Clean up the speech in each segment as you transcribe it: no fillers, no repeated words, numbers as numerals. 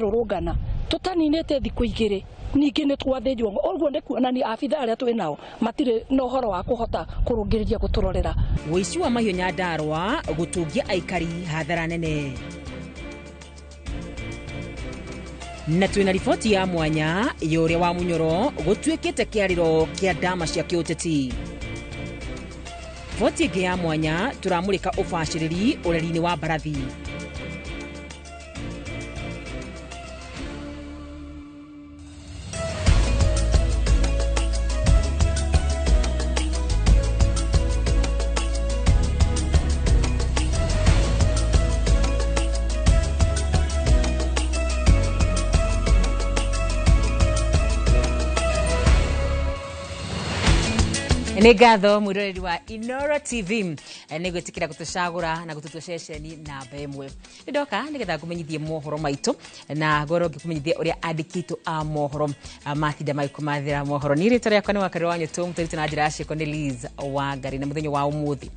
Tũrarũrũngana tũtaninĩte thikũ igĩrĩ ningĩ nĩ twathĩnjwo ũguo nĩ kuonania abitha arĩa twĩ nao matirĩ na ũhoro wa kũhota kũrũngĩrĩria gũtũrorera. Ũici wa mahiũ Nyandarua gũtũngia aikari hathara nene. Na twĩna riboti ya mwanya ya ũrĩa wa Munyoro gũtuĩkĩte kĩarĩro kĩa ndama cia kĩũteti. Riboti ĩngĩ ya mwanya tũramũrĩka ũbacĩrĩri ũreri-inĩ wa mbarathi. Nĩ ngatho mwĩroreri wa Inoro TV nĩ gwĩtĩkĩra gũtũcagũra na gũtũtua ceceni namba ĩmwe. Nĩndoka nĩgetha ngũmenyithie mohoro maitũ na ngorwo ngĩkũmenyithia ũrĩa andĩki aitũ a mohoro matinda magĩkũmathĩra mohoro. Niĩ rĩtwa rĩakwa nĩ Wakarĩ wa Nyũtũ, mũtarĩtwo na njĩra ya ciĩko nĩ Liz Wangari, na mũthenya wa ũmũthĩ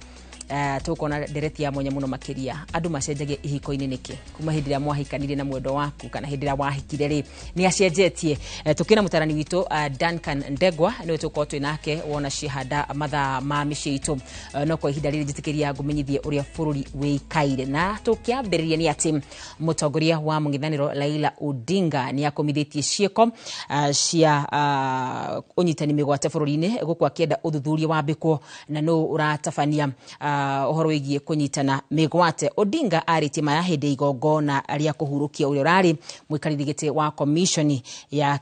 tũkona ndereti ya mwanya mũno makĩria. Andũ macenjagia ihiko-inĩ nĩkĩ? Kuma hĩndĩ ĩrĩa mwahikanirie na mwendwa waku kana hĩndĩ ĩrĩa wahikire rĩ, nĩ acenjetie. Tũkĩna mũtarani witũ Duncan Ndegwa, nĩwe tũgũkorwo twĩ nake wona ciahanda mathaa ma mĩciĩ itũ. No kwa ihinda rĩrĩ njĩtĩkĩria ngũmenyithie ũrĩa bũrũri wĩikaire, na tũkĩambĩrĩria nĩ atĩ mũtongoria wa mũng'ethanĩro Raila Odinga nĩ akomithĩtie ciĩko cia ũnyitani mĩgwate bũrũri-inĩ, gũkũ akĩenda ũthuthuria wambĩkwo na nũ ũratabania ũhoro wĩgiĩ kũnyitana mĩgwate. Odinga arĩtie maya hĩndĩ ya igongona rĩa kũhurũkia ũrĩa ũrarĩ mũikarĩri gĩtĩ wa commission ya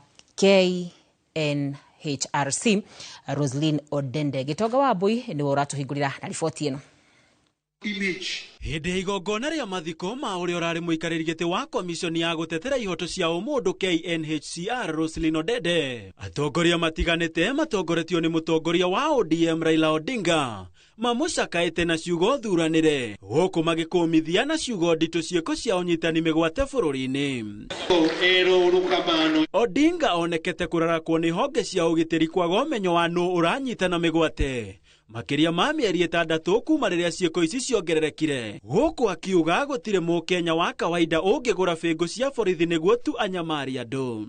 KNHRC Roslyn Odende. Gĩtonga wa Mbui nĩwe ũratũhingũrĩra na riboti ĩno. Hĩndĩ ya igongona rĩa mathiko ma ũrĩa ũrarĩ mũikarĩri gĩtĩ wa komishoni ya gũtetera ihoto cia ũmũndũ KNHCR Roslyn Odede, atongoria matiganĩte matongoretio nĩ mũtongoria wa ODM Raila Odinga mamũcakaĩte na ciugo thuranĩre, gũkũ magĩkũmithia na ciugo nditũ ciĩko cia ũnyitani mĩgwate bũrũri-inĩ. Odinga onekete kũrarakwo nĩ honge cia ũgitĩri kwaga ũmenyo wa nũ ũranyitana mĩgwate makĩria ma mĩeri ĩtandatũ kuma rĩrĩa ciĩko ici ciongererekire, gũkũ akiuga gũtirĩ mũkenya wa kawaida ũngĩgũra bĩngũ cia borithi nĩguo tu anyamarie andũ.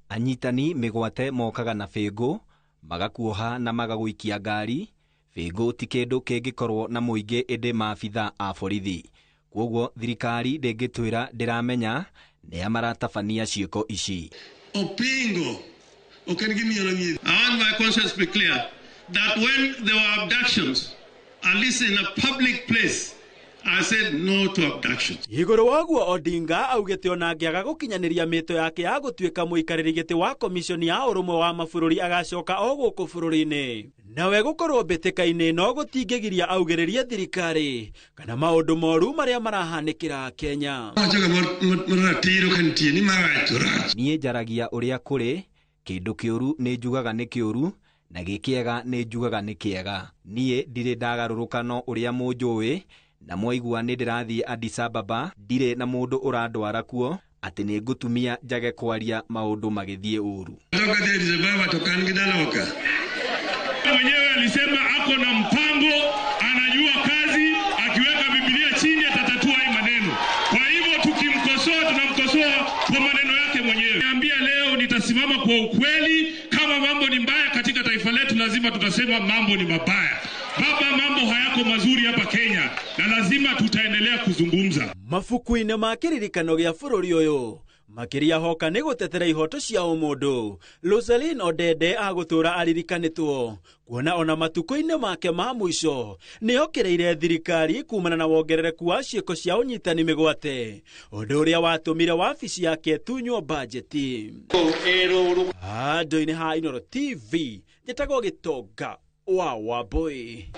Anyitani mĩgwate mokaga na bĩngũ, magakuoha na magagũikia ngari. Bĩngũ ti kĩndũ kĩngĩkorwo na mũingĩ ĩndĩ maabitha a borithi. Kwoguo thirikari ndĩngĩtwĩra ndĩramenya nĩa maratabania ciĩko ici. Opingo, ok en gimiyo nyithi. I want my conscience to be clear that when there were abductions, at least in a public place, I said no to abductions. Igũrũ wa ũguo Odinga augĩte ona angĩaga gũkinyanĩria mĩto yake ya gũtuĩka mũikarĩri gĩtĩ wa komishoni ya ũrũmwe wa mabũrũri agacoka o gũkũ bũrũri-inĩ. Nawe gũkorwo mbĩtĩka-inĩ no gũtingĩgiria augĩrĩrie thirikari kana maũndũ moru marĩa marahanĩkĩra Kenya. Niĩ njaragia ũrĩa kũrĩ, kĩndũ kĩũru nĩ njugaga nĩ kĩũru na gĩkĩega nĩ njugaga nĩ kĩega. Niĩ ndirĩ ndagarũrũka no ũrĩa mũnjũĩ, na mwaigua nĩ ndĩrathiĩ Addis Ababa, ndirĩ na mũndũ ũrandwara kuo, atĩ nĩ ngũtumia njage kwaria maũndũ magĩthiĩ ũru. Mwenyewe alisema ako na mpango, anajua kazi, akiweka Biblia chini atatatua hii maneno. Kwa hivyo tukimkosoa tunamkosoa kwa maneno yake mwenyewe. Niambia leo nitasimama kwa ukweli, kama mambo ni mbaya katika taifa letu lazima tutasema mambo ni mabaya. Baba, mambo hayako mazuri hapa Kenya na lazima tutaendelea kuzungumza. Mabuku-inĩ ma kĩririkano gĩa bũrũri ũyũ makĩria hoka nĩ gũtetera ihoto cia ũmũndũ, Roselyn Odede agũtũra aririkanĩtwo kuona ona matukũ-inĩ make ma mũico nĩokĩrĩire thirikari kumana na wongerereku wa ciĩko cia ũnyitani mĩgwate, ũndũ ũrĩa watũmire wabici yake ĩtunywo bajeti. Handũ-inĩ ha Inooro TV njĩtagwo Gĩtonga wa Wambui.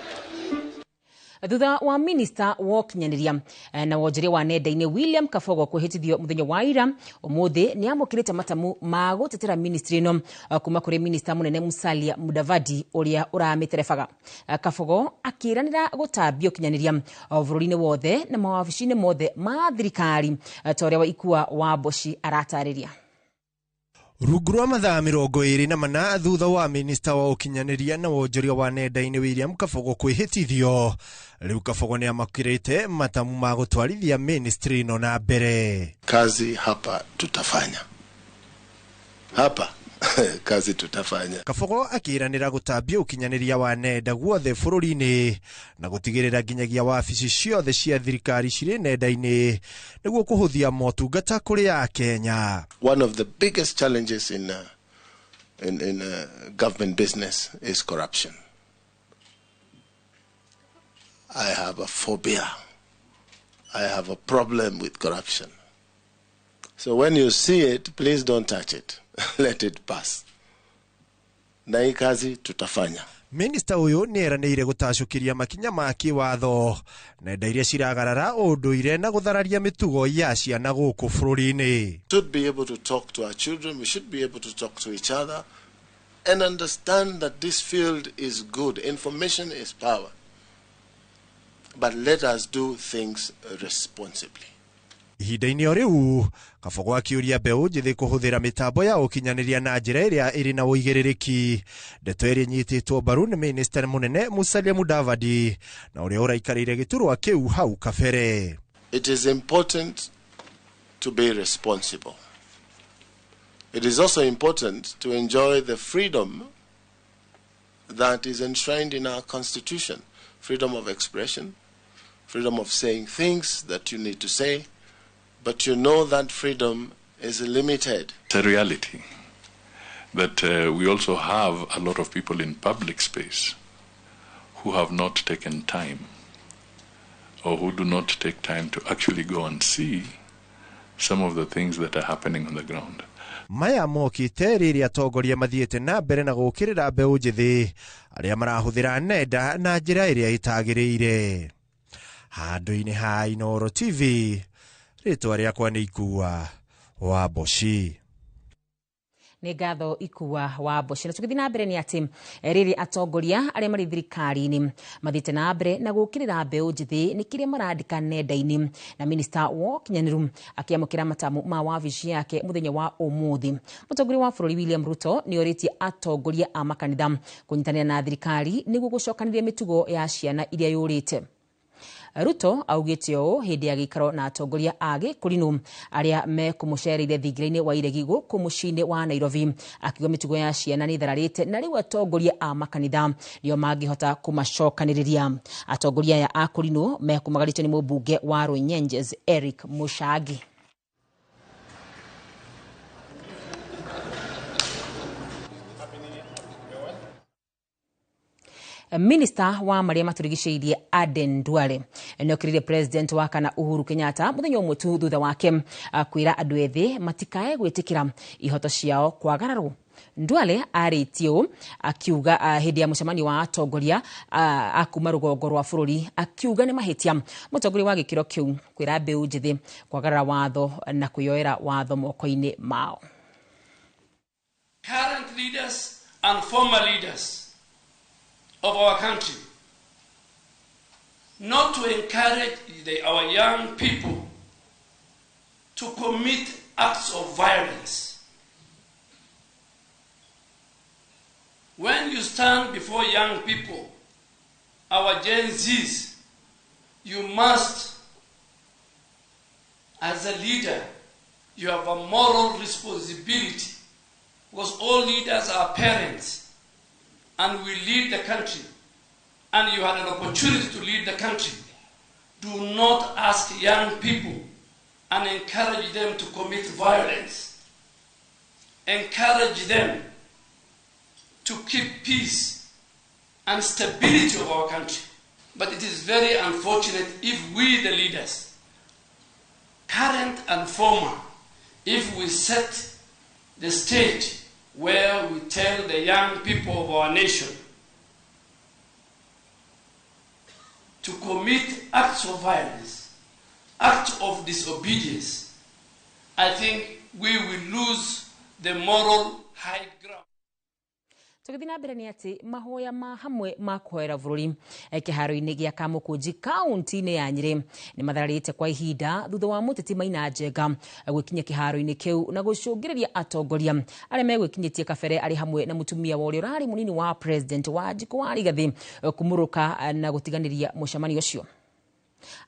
Thutha wa minista wa ũkinyanĩria na wonjoria wa nenda-inĩ William Kabogo kwĩhĩtithio mũthenya wa ira, ũmũthĩ nĩ amũkĩrĩte matamu ma gũtetera ministry ĩno kuma kũrĩ minista mũnene Musalia Mudavadi ũrĩa ũramĩterebaga. Kabogo akĩranĩra gũtambia ũkinyanĩria bũrũri-inĩ wothe na mawabici-inĩ mothe ma thirikari ta ũrĩa Waikua wa Mboci aratarĩria. Rungu rwa mathaa 24 thutha wa minista wa ũkinyanĩria na wonjoria wa nenda-inĩ William Kabogo kwĩhĩtithio, rĩu Kabogo nĩ amakĩrĩte matamu ma gũtwarithia ministry ĩno na mbere. Kazi hapa tutafanya hapa kazi tutafanya. Kabogo akĩranĩra gũtambia ũkinyanĩria wa nenda guothe bũrũri-inĩ na gũtigĩrĩra nginyagia wabici ciothe cia thirikari cirĩ nenda-inĩ nĩguo kũhũthia motungata kũrĩ Akenya. One of the biggest challenges in government business is corruption. I have a phobia. I have a problem with corruption. So when you see it, please don't touch it. Let it pass. Na hii kazi tutafanya. Minista ũyũ nĩ eranĩire gũtacũkĩria makinya ma kĩwatho nenda iria ciragarara ũndũire na gũthararia mĩtugo ya ciana gũkũ bũrũri-inĩ. Should be able to talk to our children, we should be able to talk to each other and understand that this field is good. Information is power. But let us do things responsibly. Ihinda-inĩ o rĩu Kabogo akĩũria mbeũ njĩthĩ kũhũthĩra mĩtambo ya ũkinyanĩria na njĩra ĩrĩa ĩrĩ na ũigĩrĩrĩki, ndeto ĩrĩa ĩnyitĩtwo mbaru nĩ minista mũnene Musalia Mudavadi na ũrĩa ũraikarĩire gĩturwa kĩu hau kabere. It is important to be responsible. It is also important to enjoy the freedom that is enshrined in our constitution. Freedom of expression, freedom of saying things that you need to say, but you know that freedom is limited. It's a reality that we also have a lot of people in public space who have not taken time or who do not take time to actually go and see some of the things that are happening on the ground. Maya mokĩte rĩrĩa atongoria mathiĩte na mbere na gũũkĩrĩra mbeũ njĩthĩ arĩa marahũthĩra nenda na njĩra ĩrĩa ĩtagĩrĩire. Handũ-inĩ ha Inooro TV, rĩtwa rĩakwa nĩ Ikua wa Mboci. Nĩ ngatho Ikua wa Mboci. Na tũgĩthiĩ na mbere nĩ atĩ rĩrĩ atongoria arĩa marĩ thirikari-inĩ mathiĩte na mbere na gũũkĩrĩra mbeũ njĩthĩ nĩ kĩrĩa marandĩka nenda-inĩ, na minista wa ũkinyanĩru akĩamũkĩra matamu ma wabici yake mũthenya wa ũmũthĩ. Mũtongoria wa bũrũri William Ruto nĩ orĩtie atongoria a makanitha kũnyitanĩra na thirikari nĩguo gũcokanĩrĩria mĩtugo ya ciana iria yũrĩte. Ruto augĩte ũũ hĩndĩ ya gĩikaro na atongoria a gĩkũrinũ arĩa mekũmũcereire thingira-inĩ wa iregi gũkũ mũciĩ-inĩ wa Nairobi, akiuga mĩtugo ya ciana nĩ ĩthararĩte na rĩu atongoria a makanitha nĩo mangĩhota kũmacokanĩrĩria. Atongoria aya a kũrinũ mekũmagarĩtio nĩ mũmbunge wa Runyenjes Eric Muchangi. Minista wa marĩa matũrigicĩirie Aden Duale nĩokĩrĩire president wa kana Uhuru Kenyatta mũthenya ũmwe tu thutha wake kwĩra andũ ethĩ matikae gwĩtĩkĩra ihoto ciao kwagararwo. Duale arĩtie ũũ akiuga hĩndĩ ya mũcemanio wa atongoria a kuma rũgongo rwa bũrũri, akiuga nĩ mahĩtia mũtongoria wa gĩkĩro kĩu kwĩra mbeũ njĩthĩ kwagarara watho na kwĩyoera watho moko-inĩ mao. Current leaders and former leaders of our country, not to encourage our young people to commit acts of violence. When you stand before young people, our Gen Zs, you must, as a leader, you have a moral responsibility, because all leaders are parents, and we lead the country, and you had an opportunity to lead the country. Do not ask young people and encourage them to commit violence. Encourage them to keep peace and stability of our country. But it is very unfortunate if we, the leaders, current and former, if we set the stage where we tell the young people of our nation to commit acts of violence, acts of disobedience, I think we will lose the moral high ground. Tũgĩthiĩ na mbere nĩ atĩ mahoya ma hamwe ma kũhoera bũrũri kĩharo-inĩ gĩa Kamũkũnji kaunti-inĩ ya Nyĩrĩ nĩ mathararĩte kwa ihinda thutha wa mũteti Maina Njenga gwĩkinyia kĩharo-inĩ kĩu na gũcũngĩrĩria atongoria arĩa megwĩkinyĩtie kabere arĩ hamwe na mũtumia wa ũrĩa ũrarĩ mũnini wa president Wanjikũ wa Rigathĩ kumũrũka na gũtiganĩria mũcemanio ũcio.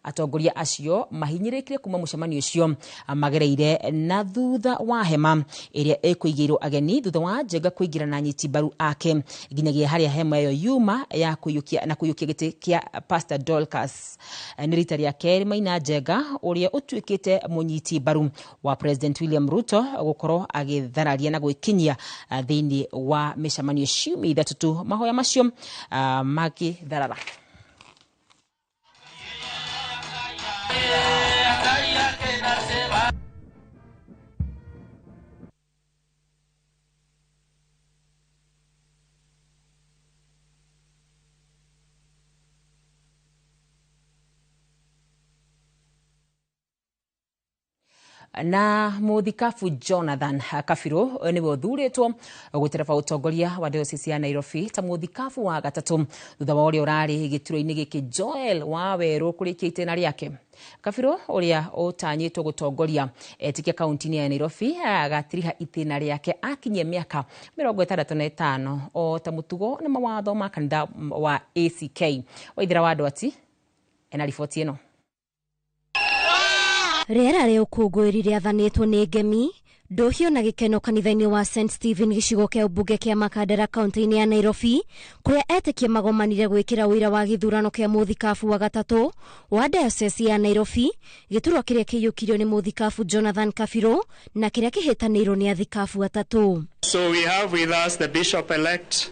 Atongoria acio mahinyĩrĩkire kuma mũcemanio ũcio magereire na thutha wa hema ĩrĩa ĩkũigĩirwo ageni thutha wa Njenga kũingĩra na anyiti mbaru ake nginyagia harĩa hema ĩyo yuma ya kũiyũkia na kũiyũkia gĩtĩ kĩa Pastor Dorcas. Nĩ rita rĩa kerĩ Maina Njenga ũrĩa ũtuĩkĩte mũnyiti mbaru wa President William Ruto gũkorwo agĩthararia na gwĩkinyia thĩinĩ wa mĩcemanio ciumia ithatũ tu mahoya macio magĩtharara. Na muthikabu Jonathan Kabiru niwe ũthurĩtwo gũtereba ũtongoria wa diocese ya Nairobi ta muthikabu wa gatatũ thutha wa ũrĩa ũrarĩ gĩturwa-inĩ gĩkĩ Joel Wawerũ kũrĩkia itĩna rĩake. Kabiru ũrĩa ũtanyĩtwo gũtongoria etĩkia kaunti-inĩ ya Nairobi agatiriha itĩna rĩake akinyia mĩaka 65 o ta mũtugo na mawatho ma kanitha wa ACK. Waithera wa Ndwati ena riboti ĩno. Rĩera rĩa ũkũngũĩri rĩathanĩtwo nĩ ngemi ndũhio na gĩkeno kanitha-inĩ wa St Stephen gĩcigo kĩa ũmbunge kĩa Makandara kaunti-inĩ ya Nairobi kũrĩa etĩkia magomanire gwĩkĩra ũira wa gĩthurano kĩa mũthikabu wa gatatũ wa diocese ya Nairobi gĩturwa kĩrĩa kĩiyũkirio nĩ mũthikabu Jonathan Kabiru na kĩrĩa kĩhĩtanĩirwo nĩ athikabu atatũ. So we have with us the bishop elect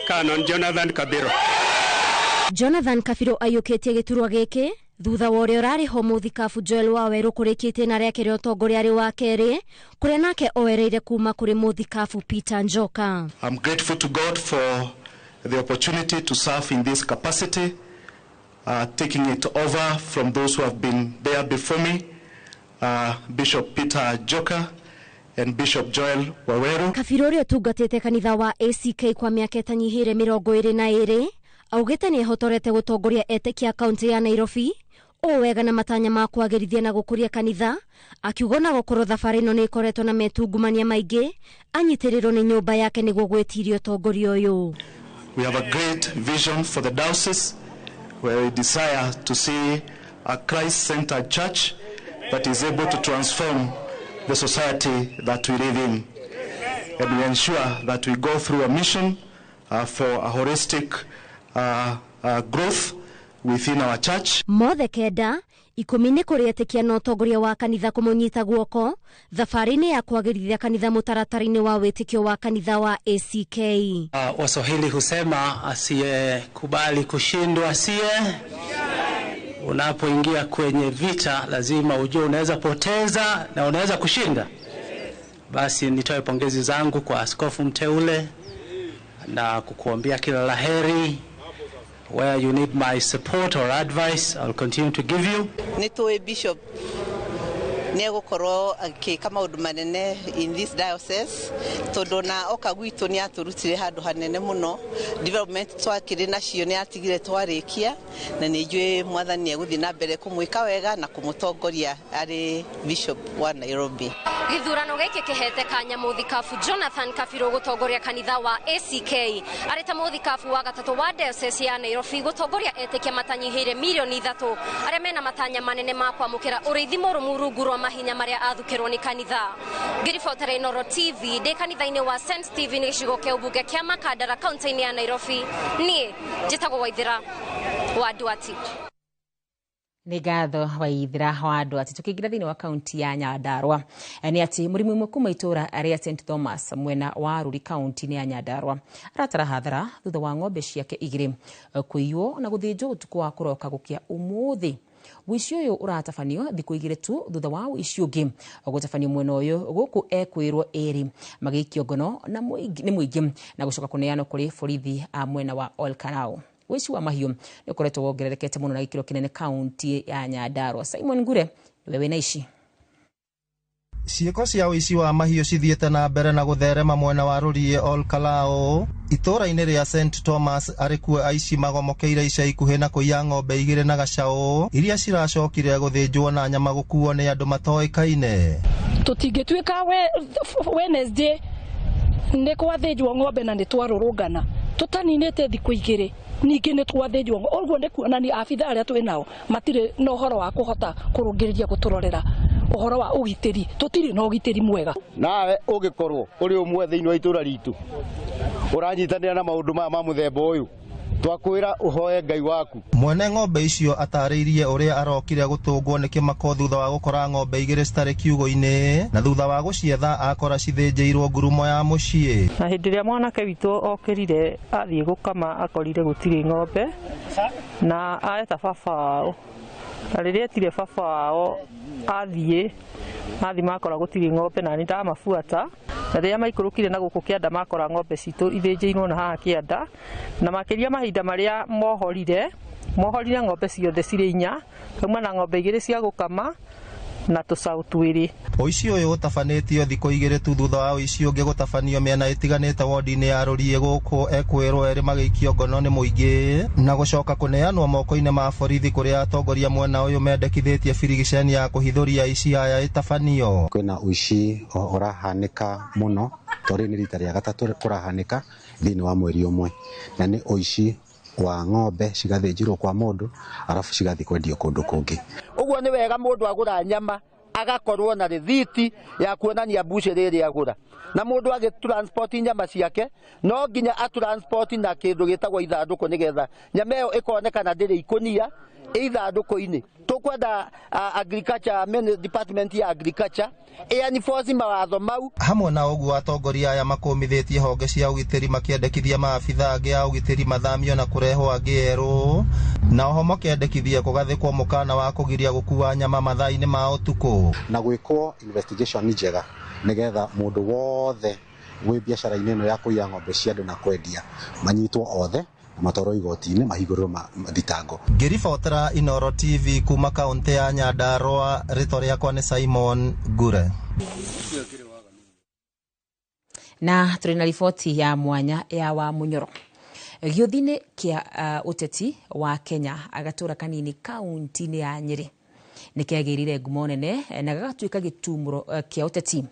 Canon Jonathan Kabiru. Jonathan Kabiru aiyũkĩtie gĩturwa gĩkĩ thutha wa ũrĩa ũrarĩ ho mũthikabu Joel Wawerũ kũrĩkia itĩna rĩake rĩa ũtongoria arĩ wa kerĩ kũrĩa nake oereire kuma kũrĩ mũthikabu Peter Njoka. I'm grateful to God for the opportunity to serve in this capacity, taking it over from those who have been there before me, Bishop Peter Njoka and Bishop Joel Waweru. Kabiru ũrĩa ũtungatĩte kanitha wa ACK kwa mĩaka ĩtanyihĩire 22 augĩte nĩ ehotorete gũtongoria etĩkia kaunti ya Nairobi ũũ wega na matanya ma kwagĩrithia na gũkũria kanitha akiuga ona gũkorwo thabarĩ ĩno nĩ ĩkoretwo na metungumania maingĩ anyitĩrĩrwo nĩ nyũmba yake nĩguo gwĩtiria ũtongoria ũyũ. We have a great vision for the diocese where we desire to see a Christ-centered church that is able to transform the society that we live in. And we ensure that we go through a mission for a holistic growth within our church. Mothe kenda 10 nĩ kũrĩ etĩkia na ũtongoria wa kanitha kũmũnyita guoko thabarĩ-inĩ ya kwagĩrithia kanitha mũtaratara-inĩ wa wĩtĩkio wa kanitha wa ACK. Waswahili husema asiyekubali kushindwa asiye. Unapoingia kwenye vita lazima ujue unaweza poteza na unaweza kushinda. Basi nitoe pongezi zangu kwa askofu mteule na kukuambia kila laheri. Where you need my support or advice, I'll continue to give you. Nĩtũĩ Bishop nĩegũkorwo agĩka maũndũ manene in this diocese tondũ na oka gwitũ nĩ atũrutire handũ hanene mũno. Development twakĩrĩ nacio nĩ atigire twarĩkia na nĩ njũĩ mwathani egũthiĩ na mbere kũmwĩka wega na kũmũtongoria arĩ Bishop wa Nairobi. Gĩthurano gĩkĩ kĩhete kanya mũthikabu Jonathan Kabiru gũtongoria kanitha wa ACK arĩ ta mũthikabu wa gatatũ wa diocese ya Nairobi gũtongoria etĩkia matanyihĩire mirioni 3 arĩa mena matanya manene ma kwamũkĩra ũrĩithi mũrũmu rungu rwa mahinya marĩa athukĩrwo nĩ kanitha. Ngĩribotera Inooro TV ndĩ kanitha-inĩ wa St Stephen gĩcigo kĩa ũmbunge kĩa Makandara kaunti-inĩ ya Nairobi. Niĩ njĩtagwo Waithera wa Ndwati. Nĩ ngatho Waithera wa Ndwati. Tũkĩingĩra thĩinĩ wa kaunti ya Nyandarua nĩ atĩ mũrĩmi ũmwe kuma itũũra rĩa St Thomas mwena wa Ruri kaunti-inĩ ya Nyandarua aratara hathara thutha wa ng'ombe ciake 2 kũiywo na gũthĩnjwo ũtukũ wa kũroka gũkĩa ũmũthĩ. Ũici ũyũ ũratabanio thikũ 2 tu thutha wa ũici ũngĩ gũtabanio mwena ũyũ gũkũ ekwĩrwo ĩrĩ magĩikio ngono na nĩ mũingĩ na gũcoka kũneanwo kũrĩ borithi a mwena wa Olkarau. Ũici wa mahiũ nĩ ũkoretwo wongererekete mũno na gĩkĩro kĩnene kaunti ya Nyandarua. Simon Ngure nĩwe wĩna ici. Ciĩko cia ũici wa mahiũ cithiĩte na mbere na gũtherema mwena wa Rũriĩ Ol Kalou itũũra-inĩ rĩa St Thomas arĩ kuo aici magomokeire ica ikuhĩ na kũiya ng'ombe 2 na gacaũ iria ciracokire gũthĩnjwo na nyama gũkuo nĩ andũ matoĩkaine. Tũtingĩtuĩka Wednesday nĩ gwathĩnjwo ng'ombe na nĩ twarũrũngana tũtaninĩte thikũ 2 ningĩ nĩ twathĩnjwo. Ũguo nĩ kuonania abitha arĩa twĩ nao matirĩ na ũhoro wa kũhota kũrũngĩrĩria gũtũrorera ũhoro wa ũgitĩri, tũtirĩ na ũgitĩri mwega. Nawe ũngĩkorwo ũrĩ ũmwe thĩinĩ wa itũũra ritũ ũranyitanĩra na maũndũ maya ma mũthemba ũyũ, twakwĩra ũhoe Ngai waku. Mwene ng'ombe icio atarĩirie ũrĩa arokire gũtũngwo nĩ kĩmako thutha wa gũkora ng'ombe 2 citarĩ kiugũ-inĩ na thutha wa gũcietha akora cithĩnjĩirwo ngurumo ya mũciĩ. Na hĩndĩ ĩrĩa mwanake witũ okĩrire athiĩ gũkama akorire gũtirĩ ng'ombe na aeta baba wao, na rĩrĩa etire baba wao athiĩ makora gũtirĩ ng'ombe na nĩ ndamabuata. Na rĩrĩa maikũrũkire na gũkũ kĩanda makora ng'ombe citũ ithĩnjĩirwo na haha kĩanda, na makĩria mahinda marĩa mohorire ng'ombe ciothe cirĩ 4, kauma na ng'ombe 2 cia gũkama na tũcaũ 2. Ũici ũyũ ũtabanĩtio thikũ 2 tu thutha wa ũici ũngĩ gũtabanio mĩena ĩtiganĩte wodi-inĩ ya Rũriĩ gũkũ ekwĩrwo erĩ magĩikio ngono nĩ mũingĩ na gũcoka kũneanwo moko-inĩ ma borithi kũrĩa atongoria mwena ũyũ mendekithĩtie birigiceni ya kũhithũria aici aya ĩtabanio. Kwĩna ũici ũrahanĩka mũno tondũ nĩ rita rĩa gatatũ kũrahanĩka thĩinĩ wa mweri ũmwe, na nĩ ũici wa ng'ombe cigathĩnjĩrwo kwa mũndũ arabu cigathiĩ kwendio kũndũ kũngĩ. Ũguo nĩ wega mũndũ agũra nyama agakorwo na rĩthiti ya kuonania mbucĩrĩ ĩrĩa agũra, na mũndũ agĩ transport nyama ciake no nginya atransport na kĩndũ gĩtagwo ithandũkũ nĩgetha nyama ĩyo ĩkonekana ndĩrĩ ikũnia ithandũkũ-inĩ. Tũkwenda agriculture department ya agriculture enforce mawatho mau. Hamwe na ũguo atongoria aya makũmithĩtie honge cia ũgitĩri makĩendekithia maabitha angĩ a ũgitĩri mathamio na kũrehwo angĩ erũ, na oho makendekithia kũgathĩkwo mũkana wa kũgiria gũkua nyama mathaa-inĩ ma ũtukũ na gwĩkwo investigation njega nĩgetha mũndũ wothe wĩ biacara-inĩ ĩno ya kũiya ng'ombe cia andũ na kwendia manyitwo othe matwarwo igoti-inĩ mahingũrĩrwo thitango. Ngĩribotera Inooro TV kuma kaunti ya Nyandarua, rĩtwa rĩakwa nĩ Simon Ngure. Na tũrĩ na riboti ya mwanya ya wa Munyoro. Gĩũthi-inĩ kĩa ũteti wa Kenya agatũra kanini kaunti-inĩ ya Nyĩrĩ nĩ kĩagĩrire ngumo nene na gagatuĩka gĩtumũro kĩa ũteti.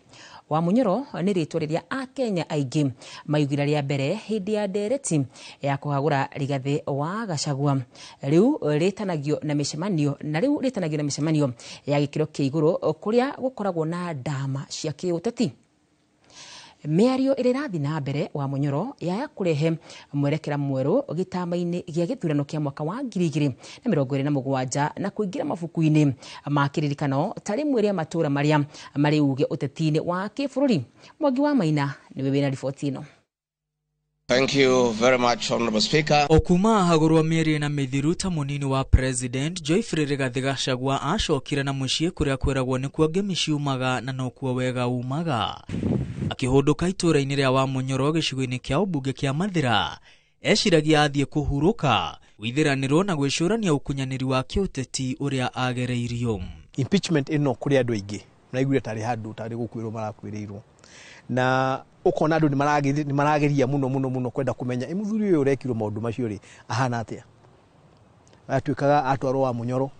Wa Munyoro nĩ rĩtwa rĩrĩa Akenya aingĩ maiguire rĩa mbere hĩndĩ ya ndereti ya kũhagũra Rigathĩ wa Gachagua. Rĩu rĩtanagio na mĩcemanio na rĩu rĩtanagio na mĩcemanio ya gĩkĩro kĩa igũrũ kũrĩa gũkoragwo na ndama cia kĩũteti. Mĩario ĩrĩa ĩrathiĩ na mbere wa Munyoro yaya kũrehe mwerekera mwerũ gĩtama-inĩ gĩa gĩthurano kĩa mwaka wa 2027 na kũingĩra mabuku-inĩ ma kĩririkano ta rĩmwe rĩa matũra marĩa marĩ uge ũteti-inĩ wa kĩbũrũri. Mwangi wa Maina nĩwe wĩna riboti ĩno. Thank you very much, Honorable Speaker. Okuma ahagũrwo mĩeri na mĩthiru ta mũnini wa President Geoffrey Rigathi Gachagua acokire na mũciĩ kũrĩa kwĩragwo nĩkuo ngemi ciumaga na nokuo wega umaga. Akĩhũndũka itũũra-inĩ rĩa Wamunyoro gĩcigo-inĩ kĩa ũmbunge kĩa Mathĩra, eciragia athiĩ kũhurũka, gwĩtheranĩrwo na gwĩcũrania ũkunyanĩri wa kĩũteti ũrĩa agereirio. Impeachment ĩno kũrĩ andũ aingĩ maraiguire tarĩ handũ tarĩ gũkuĩrwo marakuĩrĩirwo, na ũkona andũ nĩ marageria mũno mũno mũno kwenda kũmenya ĩ mũthuri ũyũ ũrekirwo maũndũ macio rĩ ahana atĩa. Atuĩkaga atwarwo Wamunyoro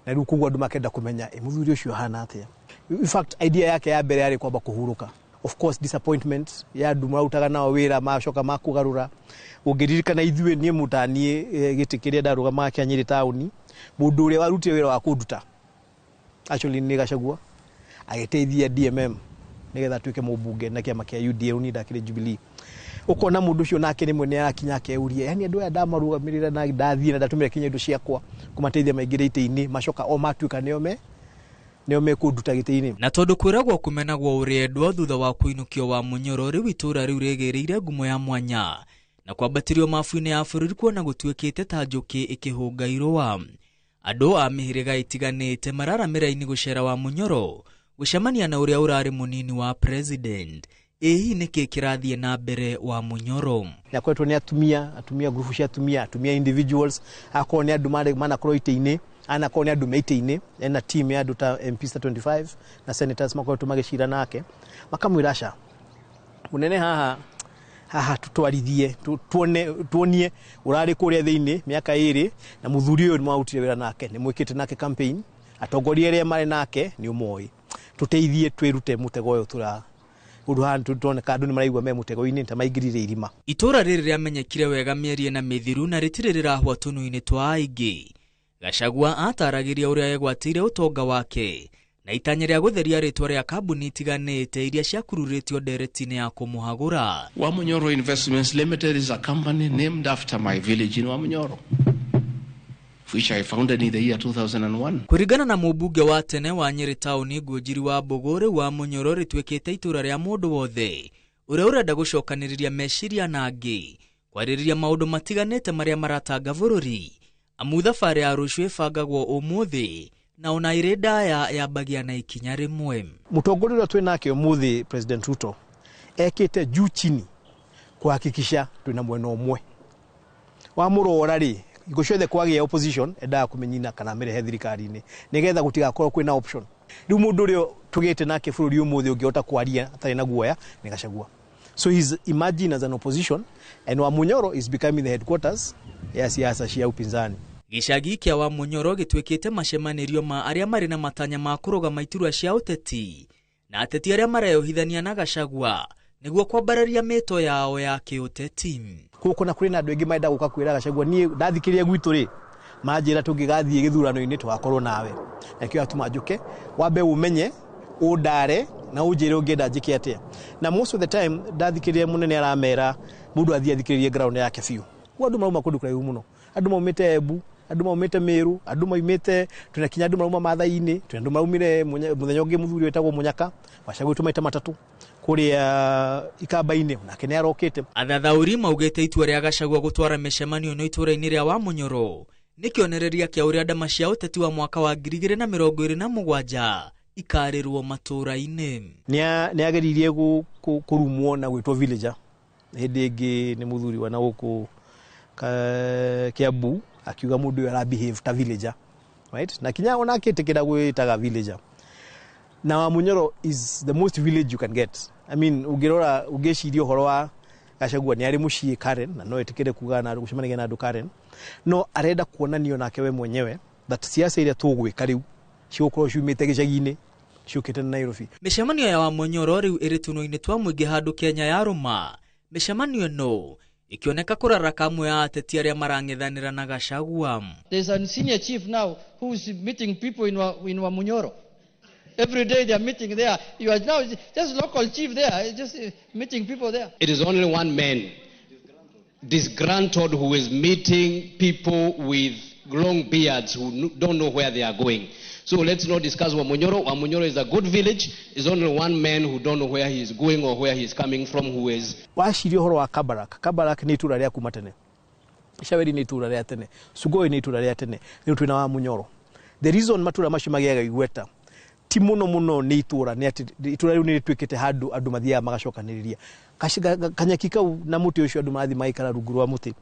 na rĩu koguo andũ makenda kũmenya ĩ mũthuri ũcio ahana atĩa. In fact idea yake ya mbere yarĩ kwamba kũhurũka. Of course disappointment ya andũ marutaga nao wĩra macoka makũgarũra. Ũngĩririkana ithuĩ niĩ mũtaniĩ gĩtĩ kĩrĩa ndarũgamaga kĩa Nyĩrĩ taũni, mũndũ ũrĩa warutire wĩra wa kũnduta actually nĩ Gachagua, agĩteithia DMM nĩgetha atuĩke mũmbunge na kĩama kĩa UDA, niĩ ndakĩrĩ Jubilee. Ũkona mũndũ ũcio nake rĩmwe nĩ arakinya akeuria, yani andũ aya ndamarũgamĩrĩra na ndathiĩ na ndatũmĩra kinya indo ciakwa kũmateithia maingĩre itĩ-inĩ, macoka o matuĩka nĩo mekũnduta gĩtĩ-inĩ. Na tondũ kwĩragwo kũmenagwo ũrĩendwa thutha wa kũinũkio Wamunyoro, rĩu itũũra rĩu rĩgĩrĩire ngumo ya mwanya na kwambatĩrio mabu-inĩ ya bũrũri kuona gũtuĩkĩte ta njũkĩ ĩkĩhũnga irũa. Andũ a mĩhĩrĩga ĩtiganĩte mararamĩra-inĩ gũcera Wamunyoro gũcemania na ũrĩa ũrarĩ mũnini wa president. Ĩ hihi nĩkĩ kĩrathiĩ na mbere Wamunyoro? Nĩakoretwo nĩ atumia, atumia ngurubu cia atumia, atumia individuals, akorwo nĩ andũ manakorwo itĩ-inĩ, Anakorwo nĩ andũ me itĩ-inĩ, ena team ya andũ ta MPs ta 25 na senators makoretwo magĩcira nake, makamwĩra aca mũnene, haha haha tutwarithie, tuone tuonie urari kuria thiini miaka iri na muthuri uyu ni mwarutire wira nake, ni mwikite nake campaign, atongoria aria mari nake ni umoi, tuteithie twirute mutego uyu tura undu haha turoneka andu ni maraigua me mutego-inĩ ta maingĩrire irima. Itũra rĩrĩ rĩamenyekire wega mĩeri ĩna mĩthiru na rĩtirĩ rĩrahwa tũnua-inĩ twa aingĩ. Gachagua ataragĩria ũrĩa egwatĩire ũtonga wake na itanya rĩa gũtheria rĩtwa rĩa kambuni itiganĩte iria ciakururĩtio ndereti-inĩ ya kũmũhagũra. Wamunyoro Investments Limited is a company named after my village in Wamunyoro, which I founded in the year 2001. Kũringana na mũmbunge wa tene wa Nyĩrĩ taũni Ngũnjiri wa Mbũgũ, rĩu Wamunyoro rĩtuĩkĩte itũra rĩa mũndũ wothe ũrĩa ũrenda gũcokanĩrĩria meciria na angĩ kwarĩrĩria maũndũ matiganĩte marĩa maratanga bũrũri, amu thabarĩ ya rũciũ ĩbangagwo ũmũthĩ na ona ĩrĩ ndaya yambagia na ikinya rĩmwe. Mũtongoria ũrĩa twĩ nake ũmũthĩ, President Ruto, ekĩte juu chini kuhakikisha twĩna mwena ũmwe. Wamũrora rĩ, hingo ciothe kwagĩa opposition endaga kũmĩnyina kana amĩrehe thirikari-inĩ nĩgetha gũtigakorwo kwĩna option. Rĩu mũndũ ũrĩa tũgĩte nake bũrũri ũmũthĩ ũngĩhota kwaria atarĩ na guoya nĩ Gachagua. So he's emerging as an opposition and Wamunyoro is becoming the headquarters ya siasa cia upinzani. Gĩcagi kĩa Wamunyoro gĩtuĩkĩte macemanĩrio ma arĩa marĩ na matanya ma kũrũgama iturwa cia ũteti na ateti arĩa mareyohithania na Gachagua nĩguo kwambararia mĩto yao ya kĩũteti. Koguo na kũrĩ na andũ aingĩ marenda gũka kwĩra Gachagua, niĩ ndathikĩrĩria gwitũ rĩ, manjĩra tũngĩgathiĩ gĩthurano-inĩ tũgakorwo nawe, na kĩo atũma njũke wambe ũmenye ũndare na ũnjĩre ũngĩenda njĩke atĩa. Na most of the time ndathikĩrĩria mũnene aramera mũndũ athiĩ athikĩrĩrie ground yake biũ. Koguo andũ marauma kũndũ kũraihu mũno, andũ maumĩte Embu, andũ maumĩte Meru, andũ maumĩte, twĩna kinya andũ marauma Maathai-inĩ, twĩna andũ maraumire mũthenya ũngĩ mũthuri wĩtagwo Mũnyaka wacagũrĩtwo maita matatũ kũrĩa Ikamba-inĩ, nake nĩ arokĩte. Athathaũri maugĩte itua rĩa Gachagua gũtwara mĩcemanio ĩno itũra-inĩ rĩa Wamunyoro nĩ kĩonereria kĩa ũrĩa ndama cia ũteti wa mwaka wa 2027 ikarĩrwo matũra-inĩ. Nĩ ageririe kũrumwo na gwĩtwo villager hĩndĩ ĩngĩ nĩ mũthuri wa na gũkũ Kiambu, akiuga mũndũ ũyũ ara behave ta villager, right? Na kinya ona akĩtĩkĩra gwĩtaga villager. Na Wamunyoro is the most village you can get. I mean, ũngĩrora ũngĩciria ũhoro wa Gachagua nĩ arĩ mũciĩ Karen na no etĩkĩre kuga na gũcemania na andũ Karen, no arenda kuonanio nake we mwenyewe that siasa iria tũgwĩka rĩu cigũkorwo ciumĩte gĩcagi-inĩ ciũkĩte na Nairobi. Mĩcemanio ya Wamunyoro rĩu ĩrĩ tũnua-inĩ twa mũingĩ handũ Kenya yarũma. Mĩcemanio ĩno ikioneka kũraraka amwe a ateti arĩa marang'ethanĩra na Gachagua. There's a senior chief now who is meeting people in Wamunyoro. Every day they are meeting there. You are now just local chief there, just meeting people there. It is only one man, disgruntled, who is meeting people with long beards who don't know where they are going. So let's not discuss Wamunyoro. Wamunyoro is a good village. It's only one man who don't know where he is going or where he is coming from who is. Waciria ũhoro wa Kabarak. Kabarak nĩ itũra rĩa kuma tene. Icaweri nĩ itũra rĩa tene. Sugoi nĩ itũra rĩa tene. Rĩu twĩna Wamunyoro. The reason matũra macio magĩaga igweta ti mũno mũno nĩ itũra, nĩ atĩ itũra rĩu nĩ rĩtuĩkĩte handũ andũ mathiaga magacokanĩrĩria. Kanyeki kau na mũtĩ ũcio andũ marathiĩ magaikara rungu rwa mũtĩ.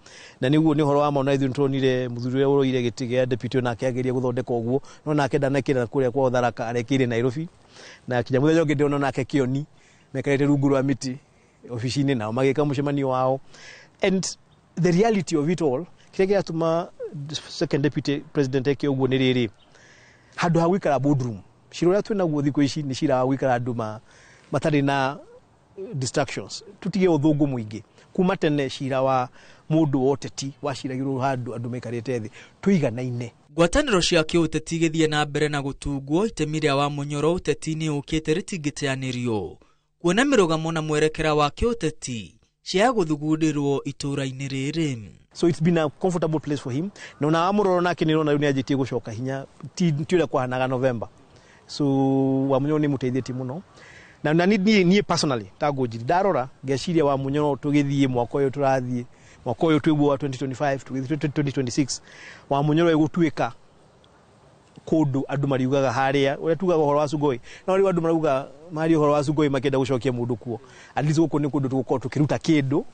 Na nĩguo nĩ ũhoro wa ma, ona ithuĩ nĩtũronire mũthuri ũrĩa ũroire gĩtĩ gĩa deputy onake ageria gũthondeka ũguo, no nake ndanekĩra kũrĩa kwao Tharaka, arekĩire Nairobi. Na kinya mũthenya ũngĩ ndĩrona nake Kĩoni mekarĩte rungu rwa mĩtĩ obici-inĩ nao magĩka mũcemanio wao. And the reality of it all, kĩrĩa kĩratũma second deputy president eke ũguo nĩ rĩrĩ, handũ ha gũikara boardroom, cira ũrĩa twĩnaguo thikũ ici nĩ cira wa gũikara andũ matarĩ na distractions, tutige ũthũngũ mũingĩ. Kuma tene cira wa mũndũ wa ũteti waciragĩrwo handũ andũ maikarĩte thĩ tũiganaine. Ngwatanĩro cia kĩũteti igĩthiĩ na mbere na gũtungwo, itemi rĩa Wamunyoro ũteti-inĩ ũkĩte rĩtingĩteanĩrio, kuona mĩrũgamo na mwerekera wa kĩũteti cia gũthugundĩrwo itũra-inĩ rĩrĩ. So it's been a comfortable place for him. Na ona wamũrora nake nĩ ũrona rĩu nĩ anjĩtie gũcoka hinya, ti ũrĩa kwahanaga November. So Wamunyoro nĩ mũteithĩtie mũno. Na niĩ personally ta Ngũnjiri ndarora ngeciria Wamunyoro tũgĩthiĩ mwaka ũyũ tũrathiĩ, mwaka ũyũ twĩguo wa 2025 tũgĩthiĩ 2026, Wamunyoro ĩgũtuĩka Kũndũ andũ mariugaga harĩa ũrĩa tugaga ũhoro wa Sugoi, no rĩu andũ marauga mari ũhoro wa Sugoi makĩenda gũcokia mũndũ kuo. At least gũkũ nĩ kũndũ tũgũkorwo tũkĩruta kĩndũ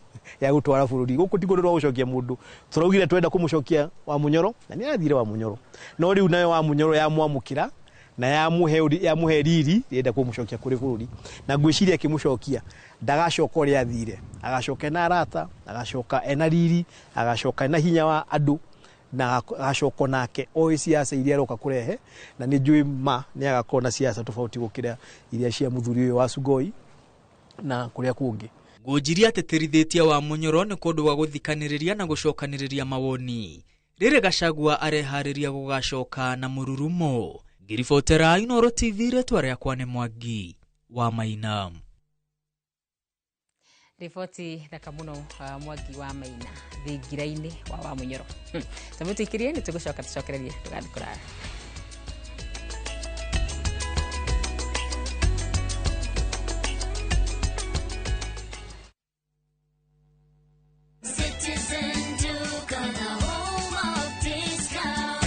ya gũtwara bũrũri. Gũkũ ti kũndũ twa gũcokia mũndũ. Tũraugire twenda kũmũcokia Wamunyoro na nĩ arathire Wamunyoro, no rĩu nayo Wamunyoro yamwamũkĩra na yamũhe riri, ĩrenda kũmũcokia kũrĩ bũrũri, na ngwĩciria akĩmũcokia ndagacoka ũrĩa athire, agacoka ena arata, agacoka ena riri, agacoka ena hinya wa andũ, na agacoka nake oĩ siasa iria aroka kũrehe, na nĩ njũĩ ma nĩ agakorwo na siasa tofauti gũkĩra iria cia mũthuri ũyũ wa Sugoi na kũrĩa kũngĩ. Ngũnjiri atĩtĩrithĩtie Wamunyoro nĩ kũndũ gwa gũthikanĩrĩria na gũcokanĩrĩria mawoni. Rĩrĩ Gachagua areharĩria gũgacoka na mũrurumo. Ngĩribotera Inooro TV, rĩtwa rĩakwa nĩ Mwangi wa Maina. Riboti thaka mũno, Mwangi wa Maina thingira-inĩ wa Wamunyoro. Tondũ tũikirie nĩ tũgũcoka tũcokererie, ndũgathiĩ kũraya. Citizen Duka, the home of discount.